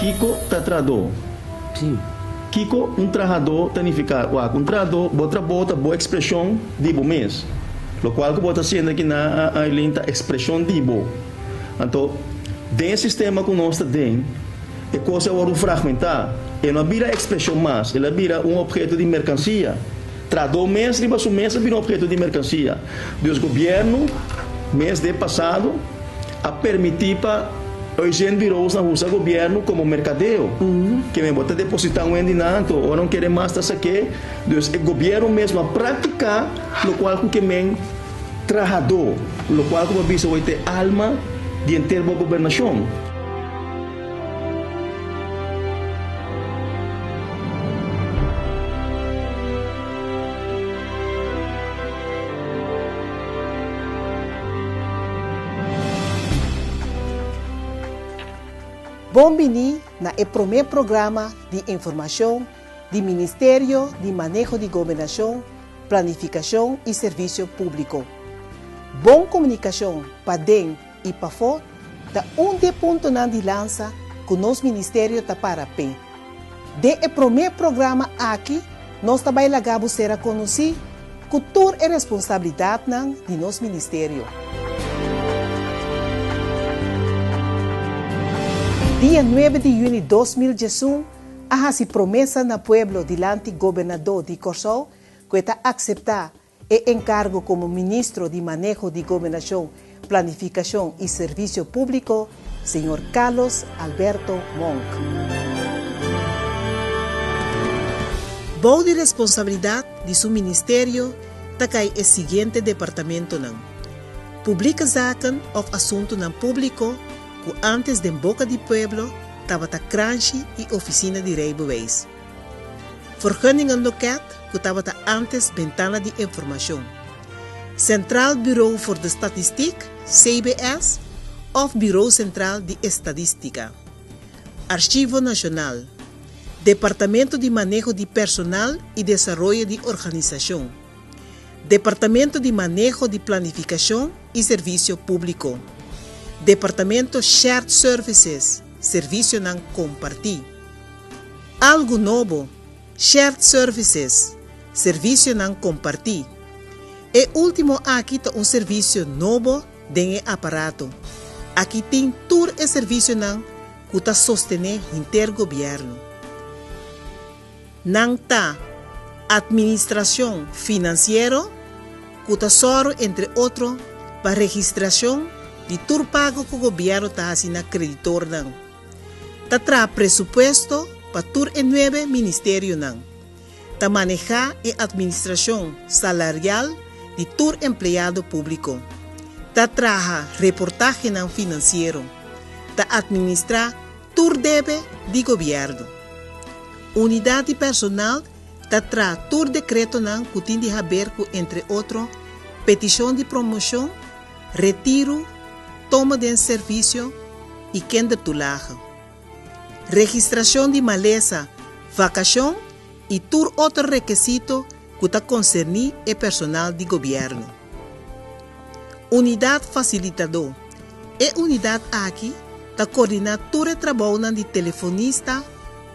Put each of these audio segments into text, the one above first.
Kiko ta trahadó? Sí. Kiko un trahadó ta nifiká? Wak, un trahadó, bo trabou ta bo ekspreshon di bo mes. Lokual ku bo ta hasiendo aki na Aileen ta ekspreshon di bo. Anto, den e sistema ku nos ta den, e kos a wòrdu fragmentá. E no a bira ekspreshon mas, el a bira un opheto di merkansia. Trahadó mes riba su mes a bira un opheto di merkansia. Dus gobièrnu mes den pasado a permití pa uitzendbureaus nan usa gobièrnu komo merkadeo. Ke men bo ta depositá un hende nan, anto ora nan kere mas ta sak'é. Dus e gobièrnu mesmo a praktiká lokual ku ke men trahadó, lokual ku bo a bisa hoy ta e alma di henter bo gobernashon. Bon bini na e promé programa di informashon di Ministerio di Maneho di Gobernashon, Planifikashon i Servisio Públiko. Bon komunikashon paden i pafó ta un di e puntonan di lansa ku nos ministerio ta para p'e. Den e promé programa aki nos ta bai laga bo sera konosí ku tur e responsabilidatnan di nos ministerio. Dia nuebe di yüni 2011 a hasi promesa na pueblo dilanti gobernadó di Kòrsou ku e ta akseptá E enkargo komo Ministro di Maneho di Gobernashon, Planifikashon i Servisio Públiko, señor Carlos Alberto Monk. Bou di responsabilidat di su ministerio ta kai e siguiente departamentonan, Publieke Zaken òf Asuntunan Públiko, ku ántes den boka di pueblo tabata Kranshi i Ofisina di Rijbewijs. Vergunningenloket ku tabata ántes Bentana di Informashon. Centraal Bureau voor de Statistiek, CBS, òf Bureau Sentral di Estadístika. Archivo Nashonal. Departamento di Maneho di Personal i Desaroyo di Organisashon. Departamento di Maneho di Planifikashon i Servisio Públiko. Departamento Shared Services, Servisionan Kompartí. Algu nobo, Shared Services, Servisionan Kompartí. E último aki ta un servisio nobo den e aparato. Aki tin tur e servisionan ku ta sostené hinter gobièrnu. Nan ta Atministrashon Finansiero, ku ta sòru entre otro pa registrashon di tur pago ku gobièrnu ta hasi na kreditornan. Ta traha presupuesto pa tur e nuebe ministerionan. Ta manehá e atministrashon salarial di tur empleado públiko. Ta traha reportahenan finansiero. Ta atministrá tur debe di gobièrnu. Unidat di personal ta traha tur dekretonan ku tin di haber ku entre otro petishon di promoshon, retiru, toma den servisio i kindertoelage. Registrashon di malesa, vakashon i tur otro rekesito ku ta konserní e personal di gobièrnu. Unidat Fasilitadó, E unidat aki ta koordiná tur e trabounan di telefonista,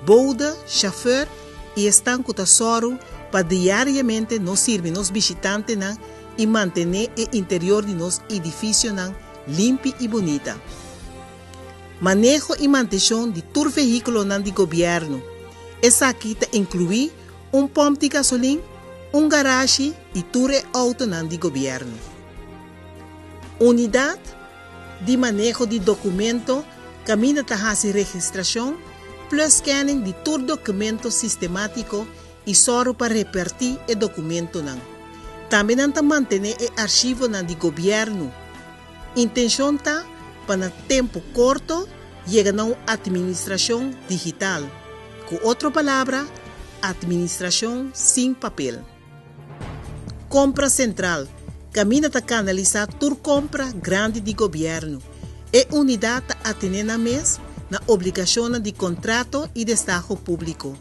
bode, shafùr i esnan ku ta sòru pa diariamente nos sirbi nos bishitantenan i mantené e interior di nos edifisionan limpi i bunita. Maneho i mantenshon di tur vehíkulonan di gobièrnu. Esaki ta inkluí un pòmp di gasolin, un garashi i tur e outonan di gobièrnu. Unidat di maneho di dokumento kaminda ta hasi registrashon plus scanning di tur dokumento sistemátiko i sòru pa repartí e dokumentonan. Tambe nan ta mantené e archivonan di gobièrnu. Intenshon ta pa na tempu korto yega na un atministrashon digital, ku otro palabra, atministrashon sin papel. Kompra sentral, kaminda ta kanalisá tur kompra grandi di gobièrnu. E unidat ta atené nan mes na obligashonnan di kontrato i destaho públiko.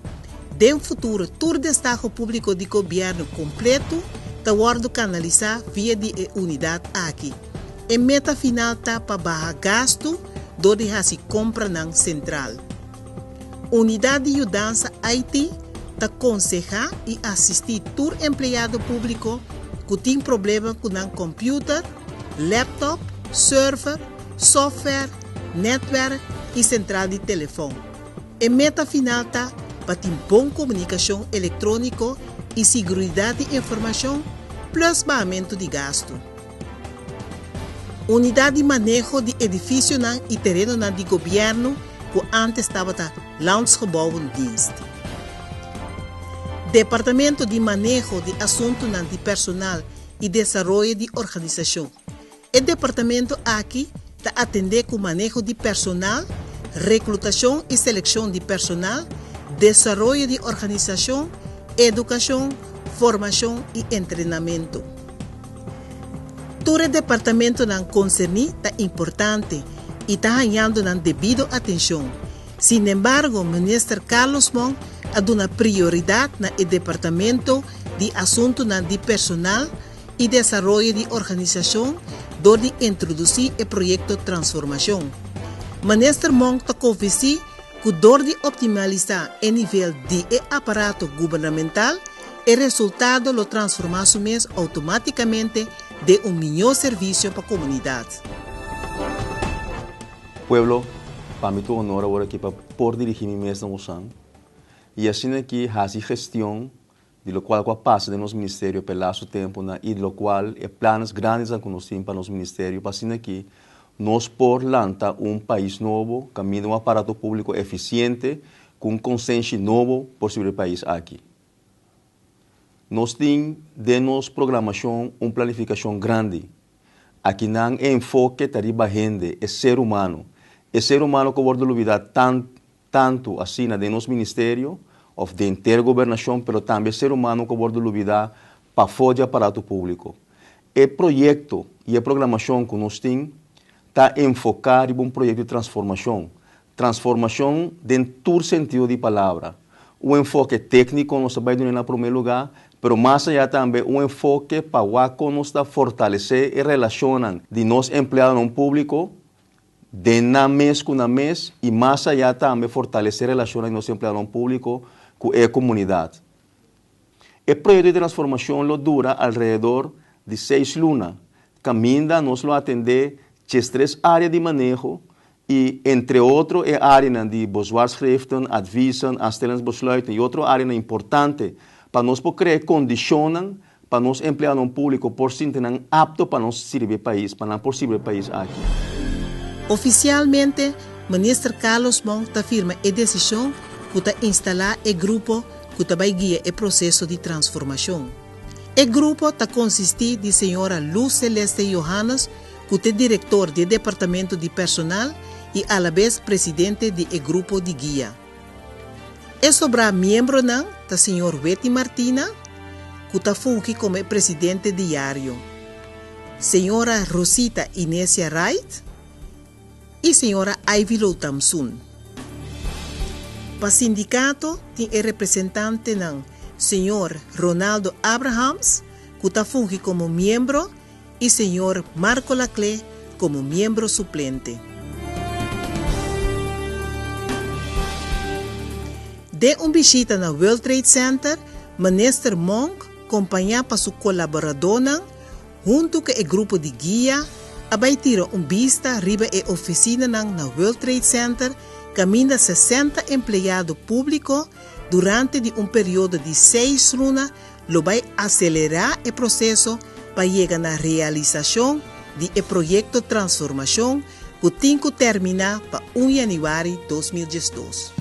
Den futuro tur destaho públiko di gobièrnu kompletu ta wòrdu kanalisá via di e unidat aki. E meta final ta pa baha gastu dor di hasi kompranan sentral. Unidat di Yudansa IT ta konsehá i asistí tur empleado públiko ku tin problema ku nan kòmpiuter, lèptòp, server, software, nètwèrk i sentral di telefòn. E meta final ta pa tin bon komunikashon elektróniko i siguridat di informashon plus bahamentu di gastu. Unidat di maneho di edifisionan i terenonan di gobièrnu ku ántes tabata Landsgebouwendienst. Departamento di Maneho di Asuntunan di Personal i Desaroyo di Organisashon. E departamento aki ta atendé ku maneho di personal, reklutashon i selekshon di personal, desaroyo di organisashon, edukashon, formashon i entrenamentu. Tur e departamentonan konserní ta importante i ta hañando nan debido atenshon. Sinembargo, Minister Carlos Monk a duna prioridat na e departamento di Asuntunan di Personal i Desaroyo di Organisashon dor di introdusí e proyekto Transformashon. Minister Monk ta konvensí ku dor di optimalisá e nivel di e aparato gubernamental, e resultado lo transformá su mes outomátikamente den un mihó servisio pa komunidat. Pueblo, pa mi ta un honor awor aki pa por dirigí mi mes na bosan i asina aki hasi gestion di lokual ku a pasa den nos ministerio pa e lastu tempunan i di lokual e planes grandesnan ku nos tin pa nos ministerio pa asina aki nos por lanta un pais nobo kaminda un aparato públiko efisiente ku un konsenshi nobo por sirbi e pais aki. Nos tin den nos programashon un planifikashon grandi. Akinan e enfoke ta riba hende, e ser humano. E ser humano ku a wòrdu lubidá tan tantu asina den nos ministerio òf den henter gobernashon, pero tambe e ser humano ku a wòrdu lubidá pafó di aparato públiko. E proyekto i e programashon ku nos tin ta enfoká riba un proyekto di transformashon, Transformashon den tur sentido di palabra. Un enfoke tékniko nos ta bai duna na promé lugá, pero mas ayá tambe un enfoke pa wak kon nos ta fortalesé e relashonnan di nos empleadonan públiko den nan mes ku nan mes i mas ayá tambe fortalesé relashonnan di nos empleadonan públiko ku e komunidat. E proyekto di transformashon lo dura alrededor di seis luna, kaminda nos lo atendé diestres área di maneho I entre otro e áreanan di bezwaarschriften, adviezen, aanstellingsbesluiten i otro áreanan importante pa nos por krea e kondishonnan pa nos empleadonan públiko por sinti nan apto pa nos sirbi e pais, pa nan por sirbi e pais aki. Ofisialmente, Minister Carlos Monk ta firma e desishon ku ta instalá e grupo ku ta bai guia e proseso di transformashon. E grupo ta konsistí di señora Luz Celeste Johannes, ku t'e direktor di e departamento di personal i alabes presidente di e grupo di guia. E sobrá miembronan ta señor Wetty Martina, ku ta fungi komo e presidente diario, señora Rosita Inesia Wright i señora Ivy Loutamsun. Pa sindikato tin e representantenan señor Ronaldo Abrahams, ku ta fungi komo miembro, i señor Marco Laclé komo miembro suplente. Den un bishita na World Trade Center, Minister Monk, kompañá pa su kolaboradónan, huntu ku e grupo di guia, a bai tira un bista riba e ofisinanan na World Trade Center kaminda 60 empleado públiko durante di un periodo di seis luna Lo bai aselerá e proseso pa yega na realisashon di e proyekto transformashon ku tin ku terminá pa un yanüari 2012.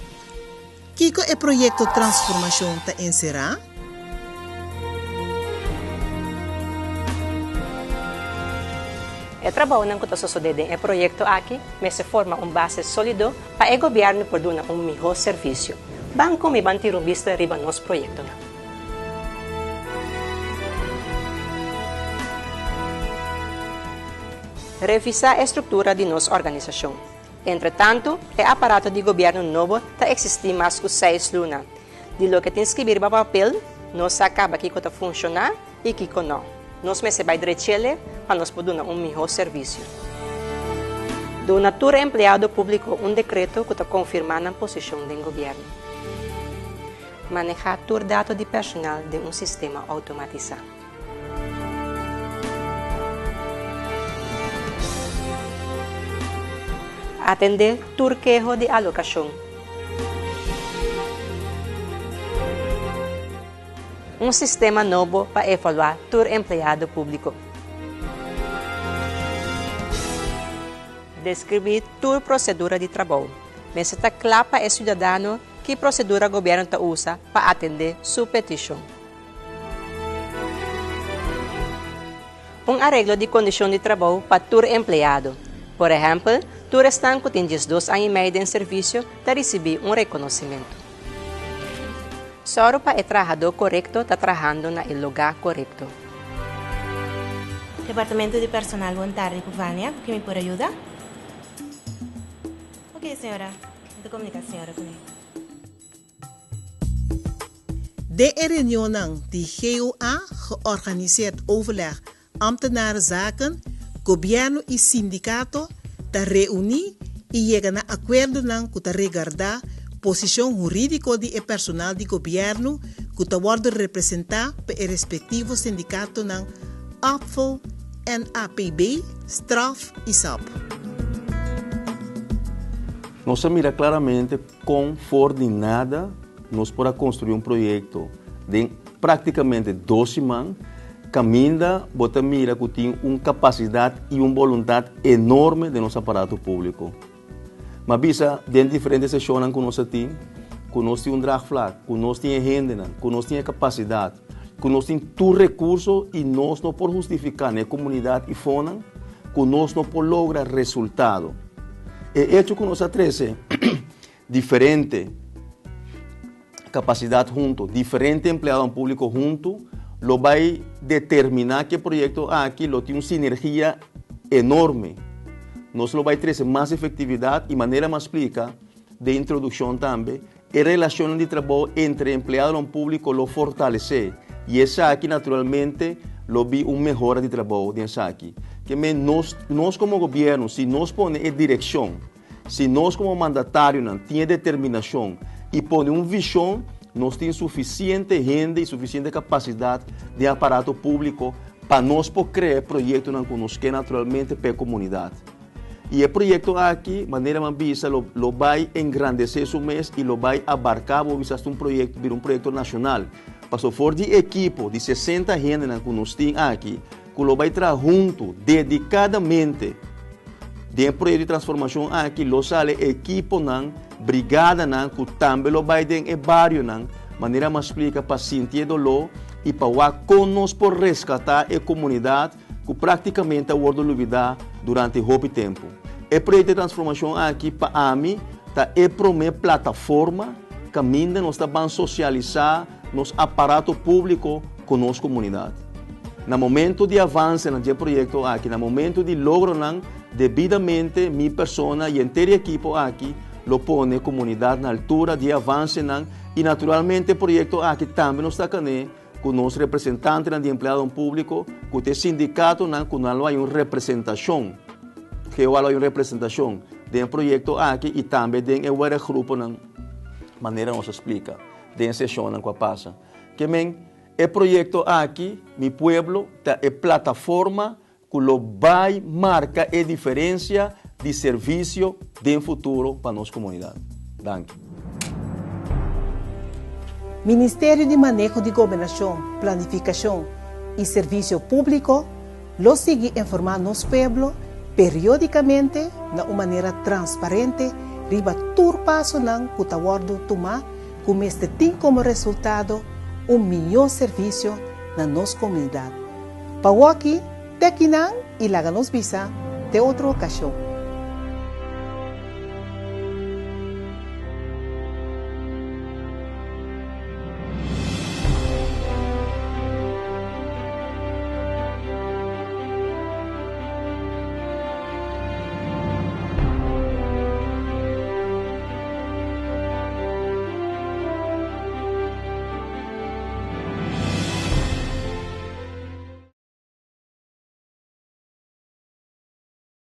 Kiko e proyekto transformashon ta enserá? E trabounan ku ta sosodé den e proyekto aki mester forma un base sólido pa e gobièrnu por duna un mihó servisio. Ban ku mi ban tira un bista riba nos proyektonan. Revisá e struktura di nos organisashon. Entretantu, e aparato di gobièrnu nobo ta eksistí mas ku seis luna. Di loke tin skibí riba papel, nos sa kaba kiko ta funshoná i kiko nò. Nos mester bai drech'ele pa nos por duna un mihó servisio. Duna tur empleado públiko un dekreto ku ta konfirmá nan posishon den gobièrnu. Manehá tur dato di personal den un sistema outomatisá. Atendé tur keho di alokashon. Un sistema nobo pa evaluá tur empleado públiko. Deskribí tur prosedura di trabou. Mester ta kla pa e siudadano ki prosedura gobièrnu ta usa pa atendé su petishon. Un areglo di kondishon di trabou pa tur empleado. Por ehèmpel, tur esnan ku tin 12 aña i mei den servisio ta risibí un rekonosimentu. Sòru pa e trahadó korekto ta trahando na e lugá korekto. Departamento di Personal bon tardi ku Vania, ku ke mi por a yuda? Ok señora, mi ta komunika señora kuné. Den e reunionnan di GOA, Georganiseerd Overleg Ambtenarenzaken, gobièrnu i sindikato ta reuní i yega na akuerdonan ku ta regardá posishon hurídiko di e personal di gobièrnu ku ta wòrdu representá pa e respektivo sindikatonan APFO, NAPB, Straf i sap. Nos a mira klaramente kon for di nada nos por a konstruí un proyekto den práktikamente dos siman, kaminda bo ta mira ku tin un kapasidat i un boluntat enorme den nos aparato públiko. Mi a bisa den diferente seshonnan ku nos a tin, ku nos tin un draagvlak, ku nos tin e hendenan, ku nos tin e kapasidat, ku nos tin tur rekurso i nos no por hustifiká na e komunidat i fonan ku nos no por logra resultado. E echo ku nos a trese diferente kapasidat huntu, diferente empleadonan públiko huntu, lo bai determiná ku e proyekto aki lo tin un sinergia enorme. Nos lo bai trese mas efektividat i manera mi a splika den introdukshon tambe, e relashonnan di trabou entre empleadonan públiko lo fortalesé i esaki naturalmente lo bi un mehora di trabou den esaki. Ke men nos nos komo gobièrnu si nos pone e direkshon, si nos komo mandatarionan tin e determinashon i pone un vishon, nos tin sufisiente hende i sufisiente kapasidat den aparato públiko pa nos por krea e proyektonan ku nos ke naturalmente pa e komunidat. I e proyekto aki, manera mi a bisa, lo lo bai engrandesé su mes i lo bai abarká, bo bisa, hasta un proyekto, bira un proyekto nashonal. Pasobra for di ekipo di 60 hendenan ku nos tin aki, ku lo bai traha huntu dedikadamente den e proyekto di transformashon aki, lo sali ekiponan, brigadanan ku tambe lo bai den e barionan, manera mi a splika, pa sinti e doló i pa wak kon nos por reskatá e komunidat ku práktikamente a wòrdu lubidá durante hopi tempu. E proyekto di transformashon aki pa ami ta e promé plataforma kaminda nos ta ban sosialisá nos aparato públiko ku nos komunidat. Na momentu di avansenan dje proyekto aki, na momentu di logronan, debidamente mi persona i henter e ekipo aki lo pone komunidat na altura di e avansenan i naturalmente e proyekto aki tambe nos ta kané ku nos representantenan di empleadonan públiko, ku ta e sindikatonan ku nan lo hay un representashon, GOA lo hay un representashon den e proyekto aki i tambe den e werkgroepennan, manera nos a splika den e seshonnan ku a pasa. Ke men, e proyekto aki, Mi Pueblo, ta e plataforma ku lo bai marka e diferensia di servisio den futuro pa nos komunidat. Danki. Ministerio di Maneho di Gobernashon, Planifikashon i Servisio Públiko lo sigui informá nos pueblo periódikamente na un manera transparente riba tur pasonan ku ta wòrdu tumá ku mester tin komo resultado un mihó servisio na nos komunidat. Pa woki, te kinan i laga nos bisa te otro okashon.